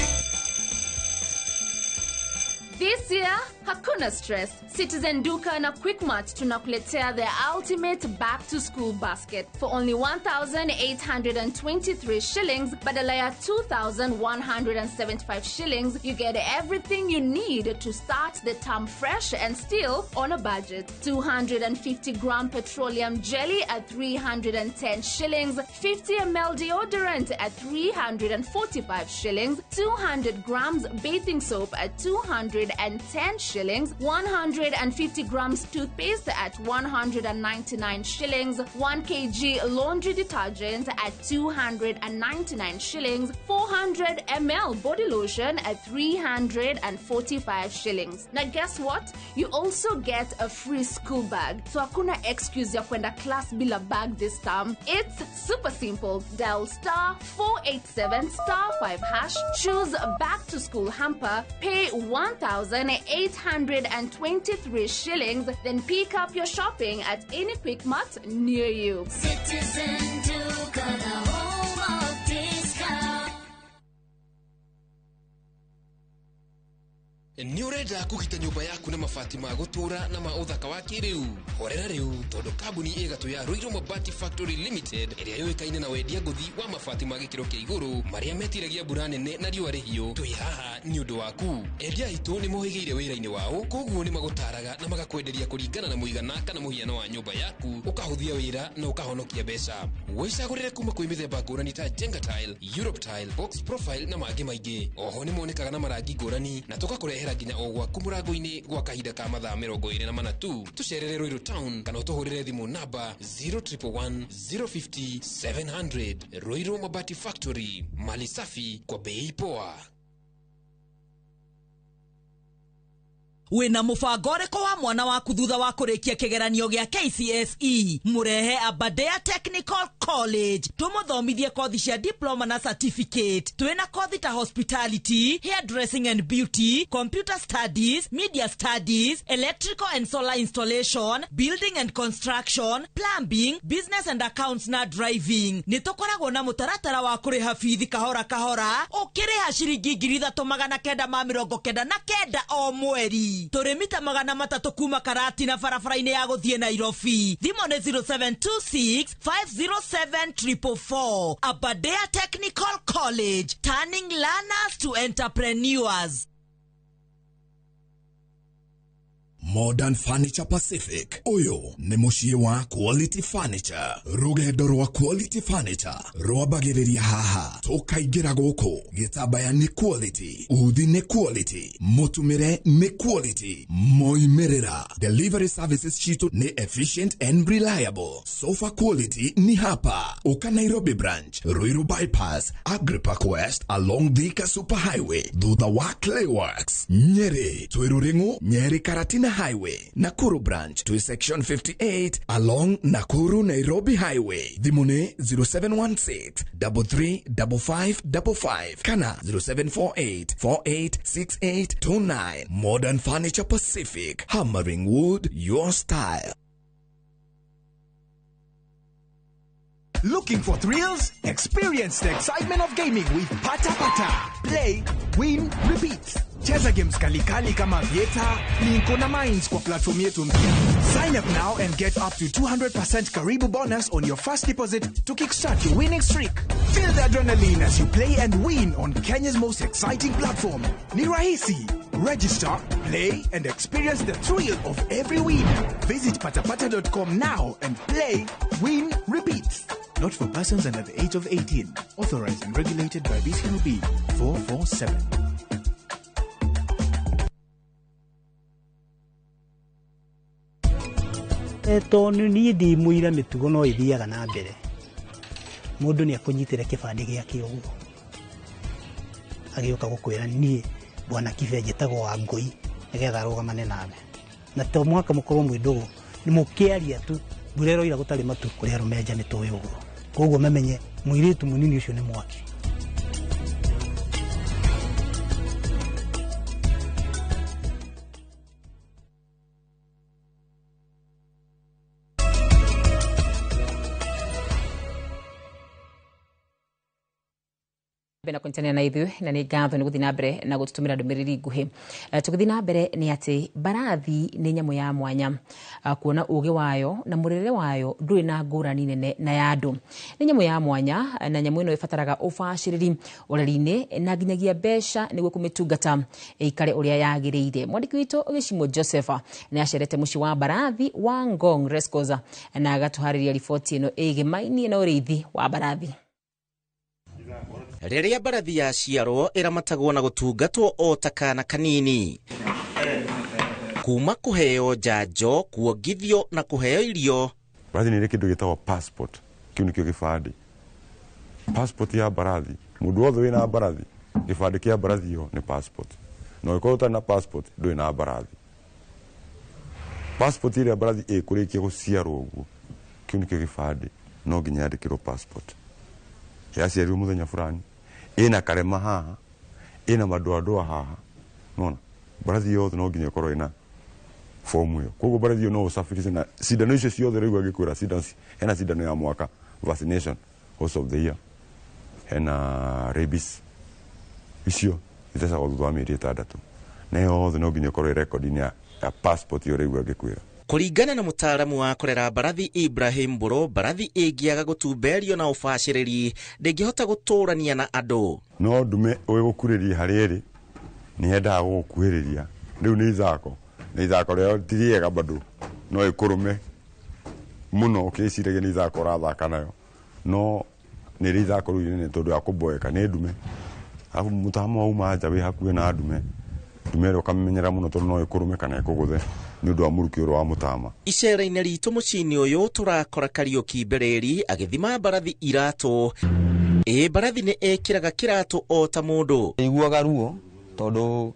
This year, hakuna stress. Citizen Duka na Quickmart tunakuletea the ultimate back to school basket for only 1,823 shillings badala ya 2,175 shillings. You get everything you need to start the term fresh and still on a budget. 250 gram petroleum jelly at 310 shillings, 50 ml deodorant at 345 shillings, 200 grams bathing soap at 210 shillings, 150 grams toothpaste at 199 shillings, 1 kg laundry detergent at 299 shillings, 400 ml body lotion at 345 shillings. Now guess what? You also get a free school bag. So hakuna excuse ya kwenda class bila bag this term. It's super simple. Dial star 487 star 5 hash, choose back to school hamper, pay 1,823 shillings, then pick up your shopping at any Quickmart near you. Citizen Duka, the home of discount. Nĩ ũrenda kũgita nyũmba yaku na mabati ma gũtũũra na ma ũthaka wa kĩrĩu? Horera rĩu, tondũ kambuni ĩgatũ ya Ruiru Mabati Factory Limited ĩrĩa yũĩkaine na wendia ngũthi wa mabati ma gĩkĩro kĩa igũrũ marĩa metiragia mbura nene na riũa rĩhiũ, twĩ haha nĩ ũndũ waku. Endia aitũ nĩ mohĩgĩire wĩra-inĩ wao, koguo nĩ magũtaraga na magakwenderia kũringana na mũigana kana mũhiano wa nyũmba yaku, ũkahũthia wĩra na ũkahonokia mbeca. Wĩcagũrĩre kuma kwĩ mĩthemba ngũrani ta Jenga Tile, Europe Tile, Box Profile na mangĩ maingĩ. Oho nĩ monekaga na marangi ngũrani na tũgakũrehera nginya o gwaku mũrango-inĩ gwa kahinda ka mathaa 24 tu. Tũcerere Ruiru Town kana ũtũhũrĩre thimũ namba 0111 050 700. Ruiru Mabati Factory, mali safi kwa bei poa. Wĩna mũbango ũrĩkũ wa mwana waku thutha wa kũrĩkia kĩgeranio gĩa KCSE? Mũrehe Aberdare Technical College tũmũthomithie kothi cia diploma na certificate. Twĩna kothi ta hospitality, hairdressing and beauty, computer studies, media studies, electrical and solar installation, building and construction, plumbing, business and accounts na driving. Nĩ tũkoragwo na mũtaratara wa kũrĩha bithi kahora kahora ũkĩrĩha ciringi 3,999 o mweri. Tũrĩ mita 300 kuma Karatina barabara-inĩ ya gũthiĩ Nairobi. Thimũ nĩ 0726 507 444. Aberdare Technical College, turning learners to entrepreneurs. Modern Furniture Pacific. Ũyũ nĩ mũciĩ wa Quality Furniture. Rũgendo rwa Quality Furniture rwambagĩrĩria haha. Tũkaingĩra gũkũ. Gĩtambaya nĩ quality, uthi nĩ quality, mũtumĩre nĩ quality, moimĩrĩra. Delivery services citũ nĩ efficient and reliable. Sofa quality ni hapa. Uka Nairobi branch, Ruiru bypass, Agripark West along Thika Super Highway, thutha wa Clayworks, Nyeri, Twiruringu, Nyeri Karatina Highway, Nakuru branch to section 58 along Nakuru Nairobi Highway. Thimũ nĩ 0716 335555 kana 0748 486829. Modern Furniture Pacific, hammering wood your style. Looking for thrills? Experience the excitement of gaming with Pata Pata. Play, win, repeat. Cheza games kalikali kama Vieta, Linko na Mines kwa platform yetu mpya. Sign up now and get up to 200% Karibu bonus on your first deposit to kickstart your winning streak. Feel the adrenaline as you play and win on Kenya's most exciting platform. Ni rahisi. Register, play, and experience the thrill of every win. Visit patapata.com now and play, win, repeat. Not for persons under the age of 18. Authorized and regulated by BCLB 447. Tondũ niĩ ndĩ mũira mĩtugo no ĩthiaga na mbere mũndũ nĩ akũnyitĩre kĩbandĩ gĩake ũguo agĩũka gũkwĩra niĩ bwana Kibe njĩtagwo Wangũi nĩgetha arũgamane nawe na to mũhaka mũkorwo mwĩ ndũgũ nĩ mũkĩaria tu mbura ĩroira gũtarĩ matu kũrĩ arũme nja nĩ tũĩ ũguo koguo mamenye mũirĩtu mũnini ũcio nĩ mwaki. Na kũnyitanĩra na ithuĩ na nĩ ngatho nĩ gũthiĩ na mbere na gũtũtũmĩra ndũmĩrĩri nguhĩ. Tũgĩthiĩ na mbere nĩ atĩ mbarathi nĩ nyamũ ya mwanya, kuona ũgĩ wayo na mũrĩre wayo ndũrĩ na ngũrani nene na ya andũ. Nĩ nyamũ ya mwanya na nyamũ ĩno ĩbataraga ũbacĩrĩri ũreri-inĩ na nginyagia mbeca nĩguo kũmĩtungata ĩikare ũrĩa yagĩrĩire. Mwandĩki witũ Gĩcimo Joseph nĩ acerete mũciĩ wa mbarathi wa Ngong Racecourse na agatũharĩria riboti ĩno ĩgĩmainie na ũrĩithi wa mbarathi. Rĩrĩa mbarathi yaciarwo ĩramatagwo na gũtungatwo o ta kana kanini, kuma kũheo njanjo, kuongithio na kũheo irio. Mbarathi nĩ ĩrĩ kĩndũ gĩtagwo passport, kĩu nĩkĩo gĩbandĩ. Passport ya mbarathi, mũndũ wothe wĩna mbarathi, gĩbandĩ kĩa mbarathi ĩyo nĩ passport. Na ũngĩkorwo ũtarĩ na passport, ndũrĩ na mbarathi. Passport ĩrĩa mbarathi ĩkũrĩkia gũciarwo ũguo, kĩu nĩkĩo gĩbandĩ, no nginya yandĩkĩrwo passport. Yaciarirwo mũthenya fulani, ĩna karema haha, ĩna madoadoa haha. Nona mbarathi yothe no nginya ĩkorwo ĩna fomu ĩyo. Koguo mbarathi ĩyo no ũcabirie na cindano icio ciothe rĩu angĩkwĩra cindano, hena cindano ya mwaka vaccination horse of the year, hena rabies, icio ithecagwo thutha wa mĩeri 6, na yothe no nginya ĩkorwo ĩ record-inĩ ya passport ĩyo rĩu angĩkwĩra. Kũringana na mũtaaramu wa kũrera mbarathi Ibrahim Mbũrũ, mbarathi ĩngĩaga gũtumberio na ũbacĩrĩri ndĩngĩhota gũtũrania na andũ. No ndume ĩgũkurĩrie harĩa ĩrĩ, nĩ yendaga gũgũkuhĩrĩria. Rĩu nĩ ithako, na ithako rĩao ti rĩega bado, no ĩkũrũme mũno ũkĩciragia nĩ ithako ũrathaka nayo, no nĩ rĩ ithako rĩu inene tondũ ya kũboeka nĩ ndume. Arabu mũtama wauma nja wĩ hakuhĩ na ndume, ndume ĩrĩa ũkamĩmenyera mũno tondũ no ĩkũrũme kana ĩkũgũthe nĩ ũndũ wa mũrukĩ ũrĩa wa mũtama. Icera-inĩ ritũ mũciĩ-inĩ ũyũ tũrakora Kariũki Mbereri agĩthima mbarathi iratũ. Ĩ mbarathi nĩ ĩkĩraga kĩratũ o ta mũndũ. Iguaga ruo tondũ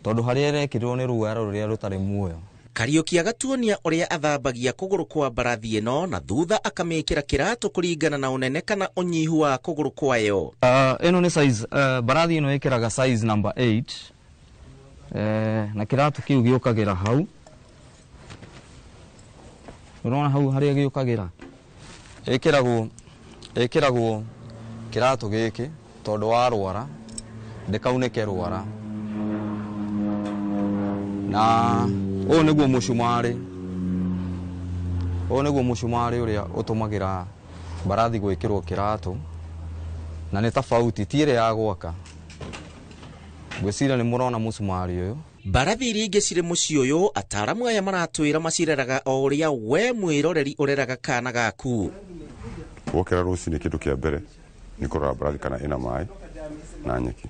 harĩa ĩrekĩrwo nĩ rũara rũrĩa rũtarĩ muoyo. Kariũki agatuonia ũrĩa athambagia kũgũrũ kwa mbarathi ĩno na thutha akamĩkĩra kĩratũ kũringana na ũnene kana ũnyihu wa kũgũrũ kwayo. Ĩno nĩ size, mbarathi ĩno ĩkĩraga size number 8, na kĩratũ kĩu gĩũkagĩra hau. Ũrona hau harĩa gĩũkagĩra, ĩkĩragwo kĩratũ gĩkĩ tondũ wa rwara ndĩkaunĩke rwara. Na ũyũ nĩguo mũcumarĩ, ũyũ nĩguo mũcumarĩ ũrĩa ũtũmagĩra mbarathi gwĩkĩrwo kĩratũ, na nĩ tofauti, ti ĩrĩa ya gwaka. Ngwĩciria nĩ mũrona mũcumarĩ ũyũ. Mbarathi iria ingĩ cirĩ mũciĩ ũyũ, ataaramu aya maratwĩra macireraga o ũrĩa we mwĩroreri ũreraga kana gaku. Wokĩra rũcinĩ kĩndũ kĩa mbere nĩ kũrora mbarathi kana ĩna maĩ na nyeki,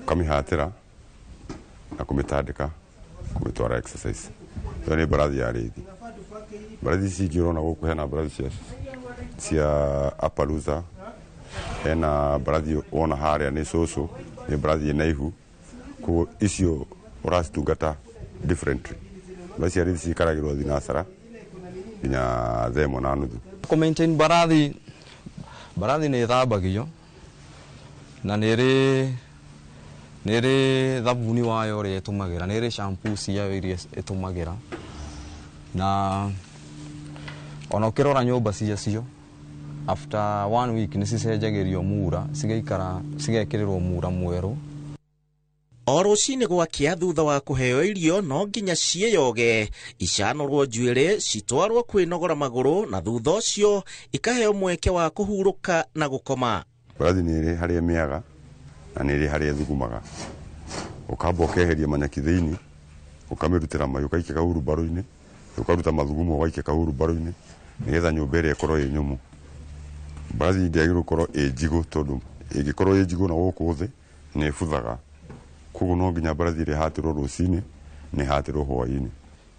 ũkamĩhatĩra na kũmĩtandĩka, kũmĩtwara exercise. Ĩyo nĩ mbarathi ya rĩithi. Mbarathi ici ingĩ ũrona gũkũ, hena mbarathi cia Appaloosa, hena mbarathi wona harĩa nĩ cũcũ, nĩ mbarathi ĩna ihu. Koguo icio ũracitungata differently. Mbarathi cia rĩithi ciikaragĩrwo thinacara nginya thaa 1:30. Kũ maintain mbarathi, mbarathi nĩ ĩthambagio na nĩ ĩrĩ thabuni wayo ũrĩa ĩtũmagĩra, nĩ ĩrĩ shampoo ciayo iria ĩtũmagĩra, na ona ũkĩrora nyũmba ciacio after 1 week nĩ cicenjagĩrio mura, cigaikara cigekĩrĩrwo mura mwerũ. O rũcinĩ gwakĩa thutha wa kũheo irio no nginya ciĩyoge, icanũrwo njuĩrĩ, citwarwo kwĩnogora magũrũ na thutha ũcio ikaheo mweke wa kũhurũka na gũkoma. Mbarathi nĩ ĩrĩ harĩa ĩmĩaga na nĩ ĩrĩ harĩa ĩthugumaga. Ũkamba ũkeheria manyaki thĩinĩ, ũkamĩrutĩra mai ũgaikia kahurumbarũ-inĩ, ũkaruta mathugumo ũgaikia kahurumbarũ-inĩ nĩgetha nyũmba ĩrĩa ĩkorwo ĩ nyũmũ. Mbarathi ndĩagĩrĩirwo gũkorwo ĩ njigũ tondũ ĩngĩkorwo ĩ njigũ na gũkũ thĩ nĩ ĩbuthaga. Koguo no nginya mbarathi ĩrĩa ĩhatĩrwo rũcinĩ na ĩhatĩrwo hwaĩ-inĩ.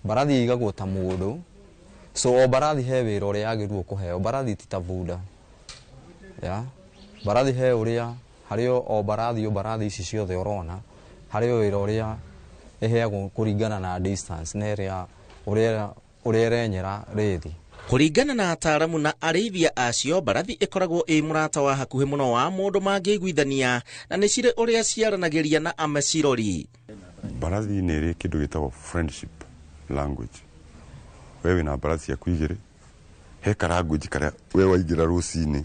Mbarathi ĩigagwo ta mũndũ, so o mbarathi he wĩra ũrĩa yagĩrĩirwo kũheo. Mbarathi ti ta bunda. Ya? Mbarathi he ũrĩa, harĩ o mbarathi, o mbarathi ici ciothe ũrona, harĩ o wĩra ũrĩa ĩheagwo kũringana na distance na ĩrĩa ũrĩa ũrĩa ĩrenyera rĩthi. Kũringana na ataaramu na arĩithia acio, mbarathi ĩkoragwo ĩ mũrata wa hakuhĩ mũno wa mũndũ mangĩiguithania na nĩ cirĩ ũrĩa ciaranagĩria na amacirori. Mbarathi nĩ ĩrĩ kĩndũ gĩtagwo friendship language. We wĩna mbarathi ciaku igĩrĩ, he ka language karĩa we waingĩra rũcinĩ,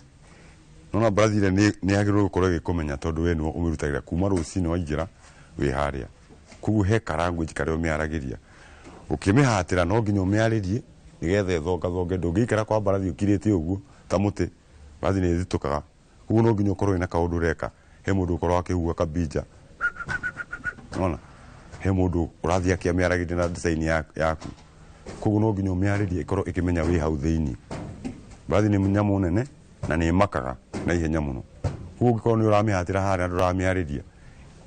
nona mbarathi ĩrĩa nĩ yagĩrĩirwo gũkorwo ĩgĩkũmenya tondũ we nĩwe ũmĩrutagĩra kuma rũcinĩ waingĩra wĩ harĩa. Koguo he ka language karĩa ũmĩaragĩria. Ũkĩmĩhatĩra no nginya ũmĩarĩrie nĩgetha ĩthongathonge. Ndũngĩikara kwa mbarathi ũkirĩte ũguo ta mũtĩ, mbarathi nĩ ĩthitũkaga. Koguo no nginya ũkorwo wĩna kaũndũ ũreka. He mũndũ ũkorwo akĩhuha kabinja, nona he mũndũ ũrathiĩ akĩmĩaragĩria na design yaku. Koguo no nginya ũmĩarĩrie ĩkorwo ĩkĩmenya wĩ hau thĩinĩ. Mbarathi nĩ nyamũ nene na nĩ ĩmakaga na ihenya mũno. Koguo ũngĩkorwo nĩ ũramĩhatĩra harĩa na ndũramĩarĩria,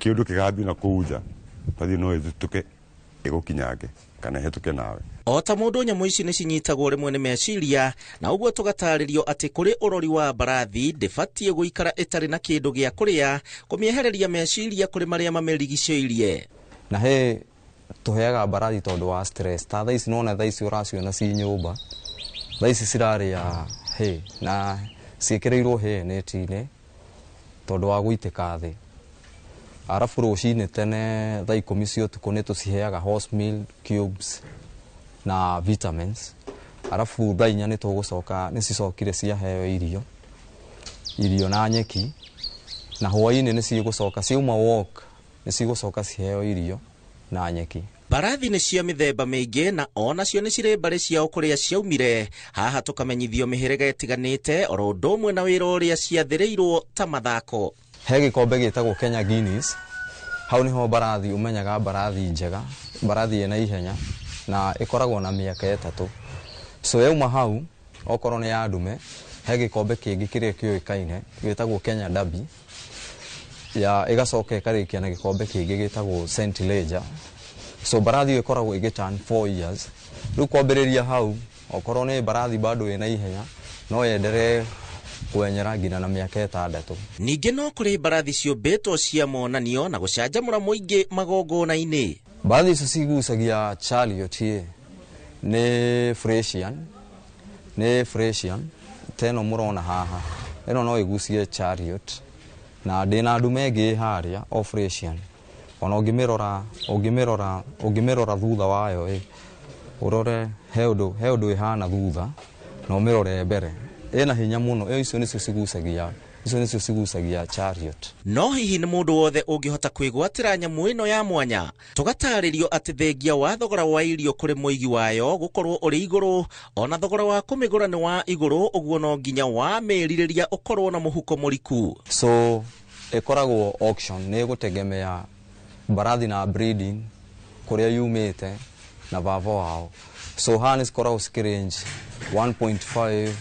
kĩũndũ kĩgambio na kũu nja, mbarathi no ĩthitũke ĩgũkinyange kana ĩhetũke nawe. O ta mũndũ, nyamũ ici nĩ cinyitagwo rĩmwe nĩ meciria na ũguo tũgatarĩrio atĩ kũrĩ ũrori wa mbarathi ndĩbatiĩ gũikara ĩtarĩ na kĩndũ gĩa kũrĩa kũmĩehereria meciria kũrĩ marĩa mamĩrigicĩirie. Na he tũheaga mbarathi tondũ wa stress. Ta thaa ici nona thaa ici ũraciona ci nyũmba, thaa ici cirarĩa hay na ciĩkĩrĩirwo hay neti-inĩ tondũ wa gũitĩka thĩ. Arabu rũcinĩ tene thaa 10 cia ũtukũ nĩ tũciheaga horse meal cubes na vitamins. Arabu thaa 4 nĩ tũgũcoka, nĩ cicokire ciaheo irio na nyeki, na hwaĩ-inĩ nĩ cigũcoka ciauma walk, nĩ cigũcoka ciheo irio na nyeki. Mbarathi nĩ cia mĩthemba mĩingĩ na onacio nĩ cirĩ mbarĩ ciao kũrĩa ciaumire. Haha tũkamenyithio mĩhĩrĩga ĩtiganĩte oro ũndũ ũmwe na wĩra ũrĩa ciathĩrĩirwo ta mathako. He gĩkombe gĩtagwo Kenya Guinness. Hau nĩho mbarathi ũmenyaga mbarathi njega, mbarathi ĩna ihenya na ĩkoragwo na mĩaka 3. So yauma hau okorwo nĩ ya ndume, he gĩkombe kĩngĩ kĩrĩa kĩũĩkaine gĩtagwo Kenya Derby, ya ĩgacoka ĩkarĩkia na gĩkombe kĩngĩ gĩtagwo St Leger. So mbarathi ĩyo ĩkoragwo ĩgĩ turn 4 years. Rĩu kwambĩrĩria hau okorwo nĩ mbarathi bado ĩna ihenya no yenderee kwenyera nginya na mĩaka 6. Ningĩ no kũrĩ mbarathi ciũmbĩtwo cia monanio na gũcanjamũra mũingĩ magongona-inĩ. Mbarathi icio cigucagia chariot nĩ Frisian, nĩ Frisian ta ĩno mũrona haha. Ĩno no ĩgucie chariot na ndĩna ndume ĩngĩ harĩa o Frisian. Ona ũngĩmĩrora thutha wayo ũrore he ũndũ ĩhana thutha na ũmĩrore mbere. Ĩna hinya mũno. Ĩyo icio nĩcio cigucagia, icio nĩcio cigucagia chariot. No hihi nĩ mũndũ wothe ũngĩhota kwĩgwatĩra nyamũ ĩno ya mwanya? Tũgatarĩrio atĩ thengia wa thogora wa irio kũrĩ mũigi wayo gũkorwo ũrĩ igũrũ, ona thogora wa kũmĩgũra nĩ wa igũrũ, ũguo no nginya wamĩrirĩria ũkorwo na mũhuko mũriku. So ĩkoragwo auction, nĩ ĩgũtegemea mbarathi na breeding kũrĩa yumĩte na baba wao. So haha nĩ cikoragwo cikĩ range 1.5,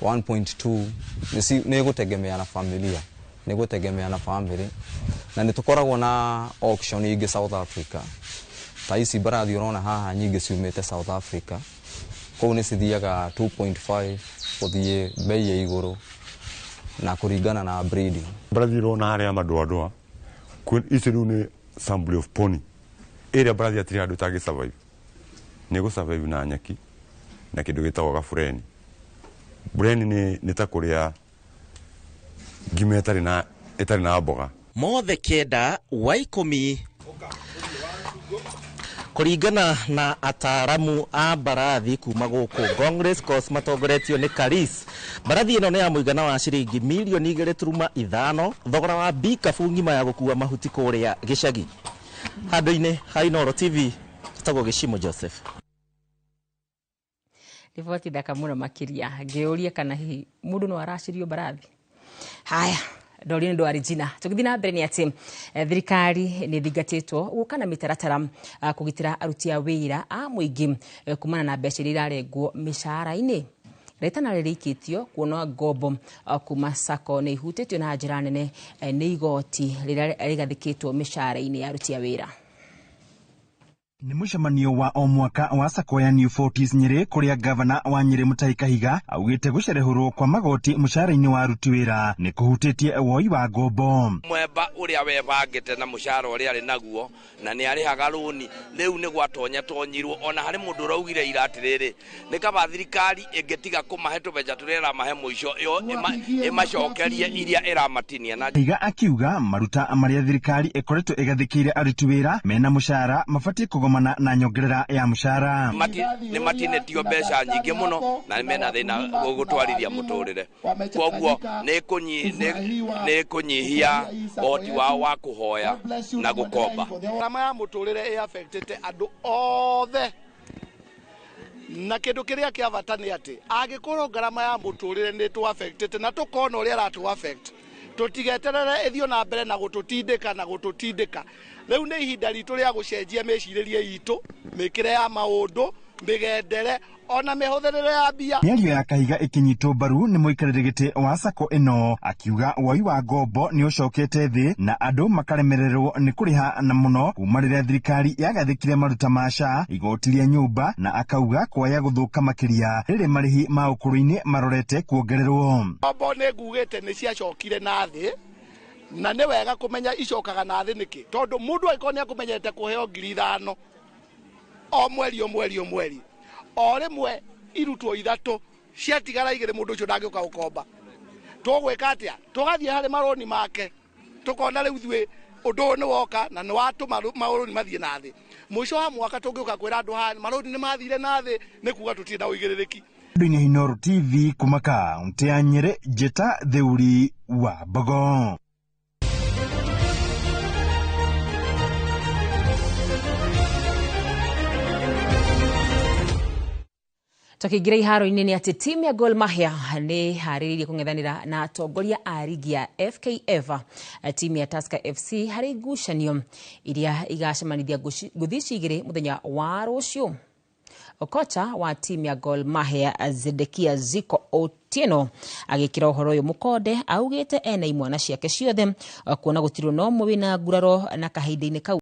1.2, nĩ ĩgũtegemea na familia, nĩ ĩgũtegemea na family. Na nĩ tũkoragwo na auction ingĩ South Africa. Ta ici mbarathi ũrona haha nyingĩ ciumĩte South Africa. Kũu nĩ cithiaga 2.5 gũthiĩ bei ya igũrũ na kũringana na breeding. Mbarathi ũrona harĩa madoadoa, ici rĩu nĩ sample of pony. Ĩrĩa mbarathi hatirĩ handũ ĩtangĩ survive. Nĩ ĩgũ survive na nyeki na kĩndũ gĩtagwo gabureni. Bureni nĩ ta kũrĩa ngima ĩtarĩ na mboga. Mothe 9 wa 10. Kũringana na ataramu a mbarathi kuma gũkũ Ngong Race Course matongoretio nĩ Karis, mbarathi ĩno nĩ ya mũigana wa ciringi mirioni 2.5, thogora wa bikabu ng'ima ya gũkua mahuti kũrĩa gĩcagi. Handũ-inĩ ha Inooro TV, tagwo Gĩcimo Joseph. Riboti thaka mũno makĩria, ngĩũria kana hihi mũndũ no aracirio mbarathi. Haya, ndorio nĩ ndwari jina. Tũgĩthiĩ na mbere nĩ atĩ thirikari nĩ ĩthingatĩtwo gũka na mĩtaratara kũgitĩra aruti a wĩra a mũingĩ kumana na mbeca iria irarengwo mĩcara-inĩ. Rĩtana rĩrĩkĩtio kuona ngombo kuma SACCO nĩ ihutĩtio na njĩra nene nĩ igoti rĩrĩa rĩgathĩkĩtwo mĩcara-inĩ ya aruti a wĩra. Nĩ mũcemanio wa o mwaka wa SACCO ya New Forties Nyĩrĩ, kũrĩa gavana wa Nyĩrĩ Mutahi Kahiga augĩte gũcerehũrwo kwa magoti mũcara-inĩ wa aruti wĩra nĩ kũhutĩtie woi wa ngombo. Mwemba ũrĩa webangĩte na mũcara ũrĩa arĩ naguo na nĩ arĩhaga rũni, rĩu nĩ gwatonya tonyirwo. Ona harĩ mũndũ ũraugire ira atĩrĩrĩ, nĩ kaba thirikari ĩngĩtiga kũmahe tũbeca tũrĩa ĩramahe mũico, ĩyo ĩmacokerie iria ĩramatinia. Na Kahiga akiuga maruta marĩa thirikari ĩkoretwo ĩgathĩkĩire aruti wĩra mena mũcara mabatiĩ kũgomana na nyongerera ya mũcara. Nĩ matinĩtio mbeca nyingĩ mũno na mena thĩna gũtwarithia mũtũrĩre, koguo nĩ kũnyihia ũhoti wao wa kũhoya na gũkomba. Gharama ya mũtũrĩre ĩ affectĩte andũ othe, na kĩndũ kĩrĩa kĩa bata nĩ atĩ angĩkorwo ngarama ya mũtũrĩre nĩ tũ affectĩte na tũkona ũrĩa ĩratũ affect, tũtigeterere ĩthiĩ na mbere na gũtũtindĩka na gũtũtindĩka. Rĩu nĩ ihinda ritũ rĩa gũcenjia mĩcirĩrie itũ, mĩkĩre ya maũndũ, mĩgendere ona mĩhũthĩrĩre ya mbia. Mĩario ya Kahiga ĩkĩnyitwo mbaru nĩ mũikarĩri gĩtĩ wa SACCO ĩno, akiuga woi wa ngombo nĩ ũcokete thĩ na andũ makaremererwo nĩ kũrĩha na mũno kuma rĩrĩa thirikari yagathĩkire maruta ma SHA, igoti rĩa nyũmba, na akauga kwaya gũthũka makĩria rĩrĩ marĩhi ma ũkũrũ-inĩ marorete kuongererwo. Ngombo nĩ ngugĩte nĩ ciacokire na thĩ, na nĩ wega kũmenya icokaga na thĩ nĩkĩ, tondũ mũndũ angĩkorwo nĩ akũmenyete kũheo 5,000 o mweri o mweri o mweri, o rĩmwe irutwo 3 ciatigara 2, mũndũ ũcio ndangĩũka gũkomba. Tũgwĩka atĩa? Tũgathiĩ harĩ marũni make, tũkona rĩu ithuĩ ũndũ ũyũ nĩ woka na nĩ watũma marũni mathiĩ na thĩ. Mũico wa mwaka tũngĩũka kwĩra andũ haha marũni nĩ mathire na thĩ, nĩ kuga tũtirĩ na ũigĩrĩrĩki. Ndũ-inĩ Inooro TV kuma kaũntĩ ya Nyĩrĩ, Njĩta Theuri wa Mbogo. Tũkĩingĩra iharo-inĩ nĩ atĩ timu ya Gor Mahia nĩ ĩharĩrĩirie kũng'ethanĩra na atongoria a rigi ya FKF, timu ya Tusker FC harĩ ngucanio iria igacemanithia ngũthi ici igĩrĩ mũthenya wa rũciũ. Kocha wa timu ya Gor Mahia Zedekia Ziko Otieno agĩkĩra ũhoro ũyũ mũkonde, augĩte ena imwana ciake ciothe kuona gũtirĩ na ũmwe wĩna nguraro na kahinda-inĩ kau.